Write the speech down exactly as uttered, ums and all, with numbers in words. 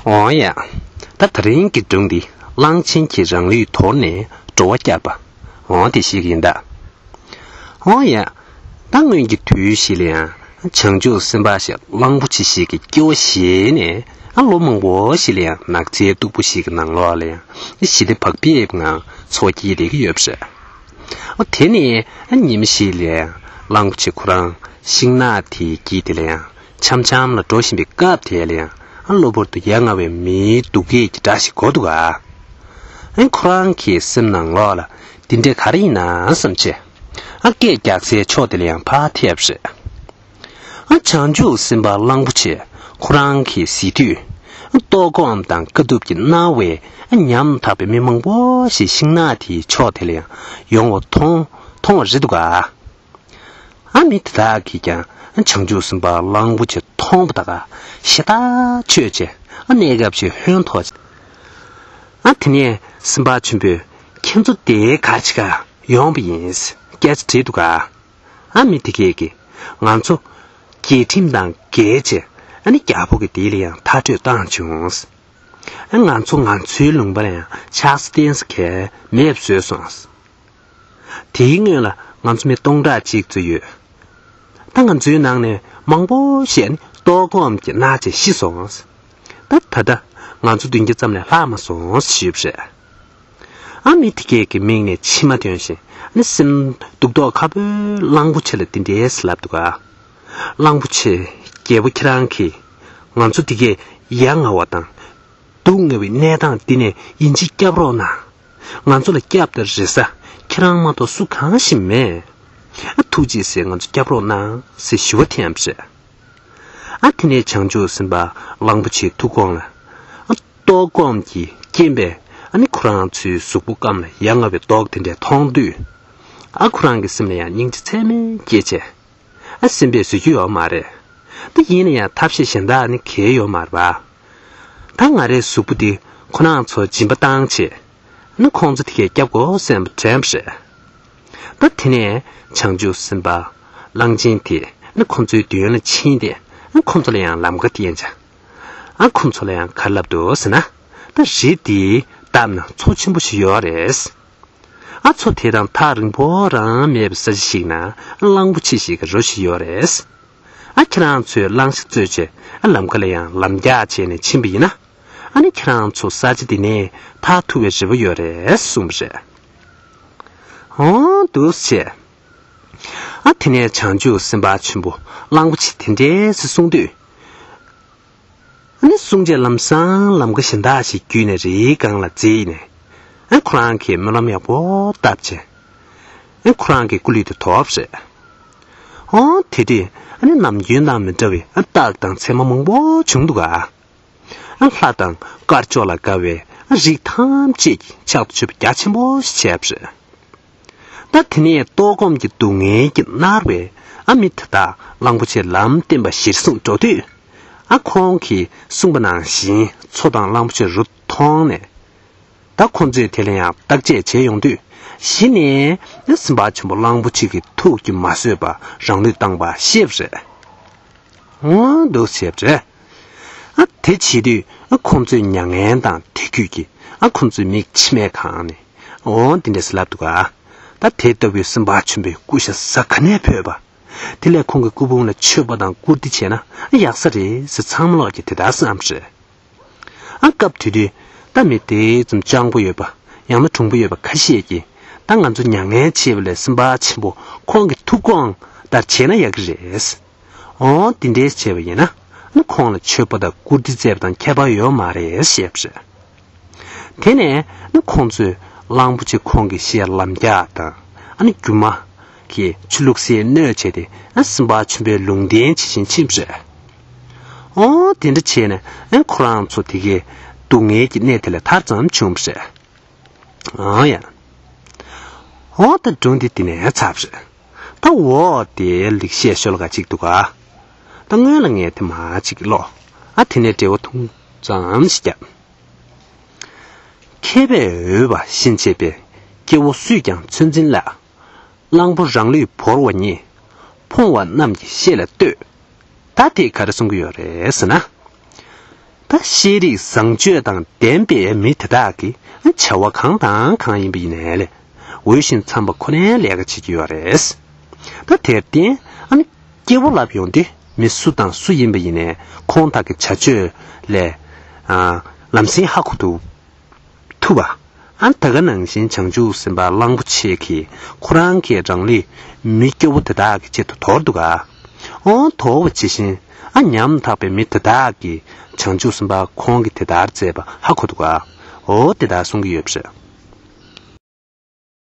འོང་ཡ། ད་དེ་རིང་གི་སྒྲུང་འདི་གླང་ཆེན་གྱིས་རང་ལུས་དོར་ནས་འགྲོ་བ་བསྐྱབས་པ། འོང་དེ་ཞིག་ཡིན་ད། འོང་ཡ། ད་སྔོན་གྱི་དུས་ཤིག་ལ་ཡང་བྱང་ཆུབ་སེམས་དཔའ་ཞིག་གླང་པོ་ཆེ་ཞིག་གི་སྐྱེ་བ་བཞེས་ནས་ཨ་ལོ་མང་པོ་ཞིག་ལ་ཡང་ནགས་ཚལ་སྟུག་པོ་ཞིག་གི་ནང་ལོགས་ལ་ཡང་ཞི་བདེ་བག་ཕེབས་ངང་འཚོ་བ་སྐྱེལ་བསྡད་ཀྱི་ཡོད་པ་རེད། ཨོ་དེ་ནས་ཨ་ཉིན་ཞིག་ལ་ཡང་གླང་པོ་ཆེ་ཁོ་རང་ཤིང་ནགས་དེའི་དཀྱིལ་དེ་ལ་ཡང་འཆམ་འཆམ་ལ་འགྲོ་བཞིན་པའི་སྐབས་དེ་ལ་ཡང་ཨ་གློ་བུར་དུ་ཡ་ང་བའི་མིའི་སྡུག་སྐད་ཀྱི་སྒྲ་ཞིག་གོ་འདུག་ག་ཨ་ཁོ་རང་གི་སེམས་ནང་ལོགས་ལ་འདི་འདྲས་ག་རེ་ཡིན་ན་བསམ་བྱས། ཨ་སྐད་རྒྱག་སའི་ཕྱོགས་དེ་ལ་ཡང་ཕར་ཐེབས་རེད། ཨ་བྱང་ཆུབ་སེམས་དཔའ་གླང་པོ་ཆེ་ཁོ་རང་གིས་གཟིགས་དུས། ཨ་ལྟོགས་སྐོམ་དང་དཀའ་ཐུབ་ཀྱིས་མནར་བའི་ཨ་ཉམ་ཐག་པའི་མི་མང་པོ་ཞིག་ཤིང་ནགས་དེའི་ཕྱོགས་དེ་ལ་ཡང་ཡོང་བ་མཐོང་མཐོང་བ་རེད་འདུག་ག་ཨ་མི་དེ་དག་གིས་ཀྱང་ཨ་བྱང་ཆུབ་སེམས་དཔའ་གླང་པོ་ཆེ་མཐོང་བ་དག་ག་ཞེ་ཐག་ཆོད་བྱས་ཨ་གནས་སྐབས་ཤིག་ཧོན་ཐོག་ཨ་དེ་ནས་སེམས་དཔའ་ཆེན་པོས་ཁྱེད་ཚོ་དེ་ག་རེ་བྱེད་ག་ཡོང་བ་ཡིན་སྐད་ཆ་དྲིས་འདུག་ག་ཨ་མི་དེ་གས་ཀྱིས་ང་ཚོ་རྒྱལ་ཁྲིམས་དང་འགལ་བྱས་ཨ་ནི་རྒྱལ་པོ་གི་དེ་ལ་ཡང་མཐའ་སྐྲོད་བཏང་བྱུང་། ཨ་ང་ཚོ་ང་ཚོའི་ལུང་པ་ལ་ཡང་ཆགས་ས་བརྟེན་ས་གས་མེད་བཟོས་སོང་། དེའི་སྔོན་ལ་ང་ཚོ་མི་སྟོང་ཕྲག་གཅིག་ཙམ་ཡོད། ད་ང་ཚོའི་ནང་ནས་མང་པོ་ཞིག་ནི་ལྟོགས་སྐོམ་གྱིས་མནར་བྱས་ཤི་སོང་། ད་ད་ལྟ་ང་ཚོ་བདུན་བརྒྱ་ཙམ་ལས་ལྷག་མ་སོང་ཞུས་པ་རེད། ཨ་མི་དེ་གས་ཀྱི་མིག་ནས་མཆི་མ་ཐོན་བཞིན་ནི་སེམས་སྡུག་ཐོག་ཁ་པོས་གླང་པོ་ཆེ་ལ་འདི་འདྲས་ལབ་འདུག་ག་གླང་པོ་ཆེ་རྒྱལ་པོ་ཁྱེད་རང་གིས་ང་ཚོ་འདི་གས་ཡ་ང་བ་དང་སྡུག་བསྔལ་བའི་གནས་སྟངས་འདི་ནས་ཡིན་གཅིག་སྐྱབས་རོགས་གནང་། ང་ཚོ་ལ་སྐྱབས་དང་རེ་ས་ཁྱེད་རང་མ་གཏོགས་སུ་གང་ཞིག་མེད། ཨ་ཐུགས་རྗེས་ཟེར་ང་ཚོ་སྐྱབས་རོགས་གནང་ཟེར་ཞུ་བ་འཐེན་པ་རེད། ཨ་དེ་ནས་བྱང་ཆུབ་སེམས་དཔའ་གླང་པོ་ཆེའི་ཐུགས་དགོངས་ལ། ཨ་ལྟོགས་སྐོམ་གྱི་རྐྱེན་པས་ཨ་ནི་ཁོ་རང་ཚོའི་གཟུགས་པོ་སྐམ་ལ་ཡ་ང་བའི་མདོག་དེ་འདྲས་མཐོང་དུས། ཨ་ཁོ་རང་གི་སེམས་ལ་ཡང་སྙིང་རྗེ་ཚད་མེད་སྐྱེས་བྱས། ཨ་སེམས་པས་བཟོད་རྒྱུ་ཡོད་མ་རེད། ད་ཡིན་ན་ཡང་ཐབས་ཤེས་གཞན་དག་ནི་གལ་ཡོད་མ་རེད་པ། ད་ང་རའི་གཟུགས་པོ་འདི་ཁོ་རང་ཚོ་སྦྱིན་པ་བཏང་བྱས། ཨ་ནི་ཁོང་ཚོ་དེ་གས་སྐྱབས་དགོས་བསམ་པ་དྲན་པ་རེད། ད་དེ་ནས་བྱང་ཆུབ་སེམས་དཔའ་གླང་ཆེན་དེས་ནི་ཁོང་ཚོའི་མདུན་ལ་ཕྱིན་ཏེ་ནི་ཁོང་ཚོ་ལ་ཡང་ལམ་ཁ་བསྟན་བྱས། ཨ་ཁོང་ཚོ་ལ་ཡང་ག་རེ་ལབ་འདུག་ཟེར་ན། ད་རི་འདིའི་འདབས་ན་མཚོ་ཆེན་པོ་ཞིག་ཡོད་རེད། ཨ་མཚོ་དེ་དང་ཐག་རིང་པོ་རང་མེད་པའི་ས་ཆ་ཞིག་ན་གླང་པོ་ཆེ་ཞིག་གི་རོ་ཞིག་ཡོད་རེད། ཨ་ཁྱེད་རང་ཚོས་གླང་ཆ་བཙོས་བྱས་ཨ་ལམ་ཁ་ལ་ཡང་ལམ་རྒྱགས་བྱས་ནས་ཕྱིན་པ་ཡིན་ན། ཨ་ནི་ཁྱེད་རང་ཚོ་ས་ཆ་འདི་ནས་ཐར་ཐུབ་པའི་རེ་བ་ཡོད་རེད་གསུངས་པ་རེད། འོང་འདུག་བྱས། ཨ་དེ་ནས་བྱང་ཆུབ་སེམས་དཔའ་ཆེན་པོ་གླང་པོ་ཆེ་དེ་འདྲས་སེ་གསུངས་དུས། ཨ་ནི་གསུངས་རྗེས་ལམ་སང་ལམ་ཁ་གཞན་དག་ཞིག་བརྒྱུད་ནས་རིའི་སྒང་ལ་འཛེགས་ནས། ཨ་ཁོ་རང་གིས་སྨོན་ལམ་ཡག་པོ་བཏབ་བྱས། ཨ་ཁོ་རང་གི་སྐུ་ལུས་དེ་ཐོབ་རེད། ཨོ་དེ་དུས་ཨ་ནི་ནམ་རྒྱུན་དང་མི་འདྲ་བའི་ཨ་རྟགས་དང་མཚན་མ་མང་པོ་བྱུང་འདུག་ག་ཨ་ལྷ་དང་དཀར་ཕྱོགས་ལ་དགའ་བའི་ཨ་རིགས་ཐམས་ཅད་ཀྱིས་ཕྱག་ཏུ་མཆོད་པ་རྒྱ་ཆེན་པོ་ཞིག་བྱས་པ་རེད། ད་དེ་ནས་ལྟོགས་སྐོམ་གྱི་སྡུག་བསྔལ་གྱིས་མནར་བའི་ཨ་མི་དེ་དག་གླང་པོ་ཆེ་ལམ་བསྟན་པ་གཞིར་བཟུང་འགྲོ་དུས། ཨ་ཁོང་གིས་གསུངས་པ་ནང་བཞིན་མཚོ་དང་གླང་པོ་ཆེ་རུ་མཐོང་ནས། ད་ཁོང་ཚོས་དེ་ལ་ཡང་བརྟག་དཔྱད་བྱས་ཡོང་དུས། གཞི་ནས་ཨ་སེམས་དཔའ་ཆེན་པོ་གླང་པོ་ཆེ་གི་ཐུགས་ཀྱིས་མ་བཟོད་པར་རང་ལུས་བཏང་པ་ཤེས་པ་རེད། འོང་འདུག་བྱས་པ་རེད། ཨ་དེ་བྱེད་དུས་ཨ་ཁོང་ཚོས་མྱ་ངན་དང་དད་གུས་ཀྱིས་ཨ་ཁོང་ཚོའི་མིག་མཆི་མས་གང་ནས་འོང་དེ་འདྲས་སེ་ལབ་འདུག་ག་ད་དེ་ལྟ་བུའི་སེམས་དཔའ་ཆེན་པོའི་སྐུ་ཤ་ཟ་ག་ནས་ཕོད་པ། དེ་ལས་ཁོང་གི་སྐུ་ཕུང་ལ་མཆོད་པ་དང་བཀུར་སྟི་བྱས་ན་ཨ་ཡག་ས་རེད་ཟེར་ཚང་མ་ལོག་གིས་དེ་ལྟར་བསམ་པ་རེད། ཨ་སྐབས་དེ་དུས་ད་མི་དེ་ཙམ་སྤྱང་པོ་ཡོད་པ་ཡང་ན་གྲུང་པོ་ཡོད་པ་ཁ་ཤས་ཀྱིས་ད་ང་ཚོ་མྱ་ངན་བྱེད་པ་ལས་སེམས་དཔའ་ཆེན་པོ་ཁོང་གི་ཐུགས་དགོངས་ལྟར་བྱས་ན་ཡག་གི་རེད། འོ་དེ་འདྲས་བྱས་པ་ཡིན་ན་ནི་ཁོང་ལ་མཆོད་པ་དང་བཀུར་སྟི་བྱས་པ་དང་ཁྱད་པར་ཡོད་མ་རེད་ཞེས་པ་རེད། དེ་ནས་ནི་ཁོང་ཚོས་གླང་པོ་ཆེ་ཁོང་གི་ཞལ་ལམ་རྒྱགས་དང་ཨ་ནི་རྒྱུ་མ་གི་ཆུ་བླུགས་སའི་སྣོད་བྱས་ཏེ་ཨ་སེམས་དཔའ་ཆེན་པོའི་ལུང་བསྟན་བྱེད་བཞིན་ཕྱིན་པ་རེད། ཨོ་དེ་འདྲ་བྱས་ནས་ཨ་ཁོ་རང་ཚོ་དེ་གའི་སྡུག་བསྔལ་གྱི་གནས་དེ་ལས་ཐར་ཙམ་བྱུང་བ་རེད། ཨང་ཡ། ཨོ་ད་སྒྲུང་འདི་དེ་ནས་ཚར་བ་རེད། ད་འོ་དེ་ལེགས་བཤད་ཤོ་ལོ་ཀ་གཅིག་འདུག་ག་ད་སྔོན་ལ་ངས་དེ་མ་གཅིག་ཀློག་ཨ་དེ་ནས་འབྲས་བུ་ཐུང་ཙམ་ཞིག་བརྒྱབ། མཁས་པས་འོས་པ་ཤན་འབྱེད་པའི། སྐྱེ་བོ་སུས་ཀྱང་ཚོད་འཛིན་ལ། གླང་པོ་རང་ལུས་བོར་བ་ཉིད། ཕོངས་པ་རྣམས་ཀྱི་བཤེས་ལ་ལྟོས། ད་དེ་ག་རེ་གསུང་གི་ཡོད་རེད་ཟེར་ན། ད་ ཤེས་རིག་བཟང་སྤྱོད་དང་ལྡན་པའི་མི་དེ་དག་གིས་བྱ་བ་གང་དང་གང་ཡིན་པ་ཡིན་ནའི་ལས། འོས་ཤིང་འཚམས་པ་ཁོ་ནའི་ལས་ཀ་བྱེད་ཀྱི་ཡོད་རེད། ད་དེར་བརྟེན། ཨ་ནི་སྐྱེ་བོ་ལབ་ཡོང་དུས་མི་སུ་དང་སུ་ཡིན་པ་ཡིན་ནའི་ཁོང་དག་གི་བྱ་སྤྱོད་ལས། ཨ། ལམ་སེང་ཧ་གོ་ཐུབ། ཐུབ་པ། ཨ་ནི་ད་ག་ནང་བཞིན་བྱང་ཆུབ་སེམས་དཔའ་གླང་པོ་ཆེ་གིས་ཁོ་རང་གི་རང་ལུས་མི་སྐྱོ་བོ་དེ་དག་གི་ཆེད་དུ་དོར་འདུག་ག། ཨོ་དོར་བ་ཇི་བཞིན། ཨ་ཉམ་ཐག་པའི་མི་དེ་དག་གིས་བྱང་ཆུབ་སེམས་དཔའ་ཁོང་གིས་དེ་ལྟར་མཛད་པ་ཧ་གོ་འདུག་ག། ཨོ་དེ་ལྟར་གསུང་གི་ཡོད་པ་རེད།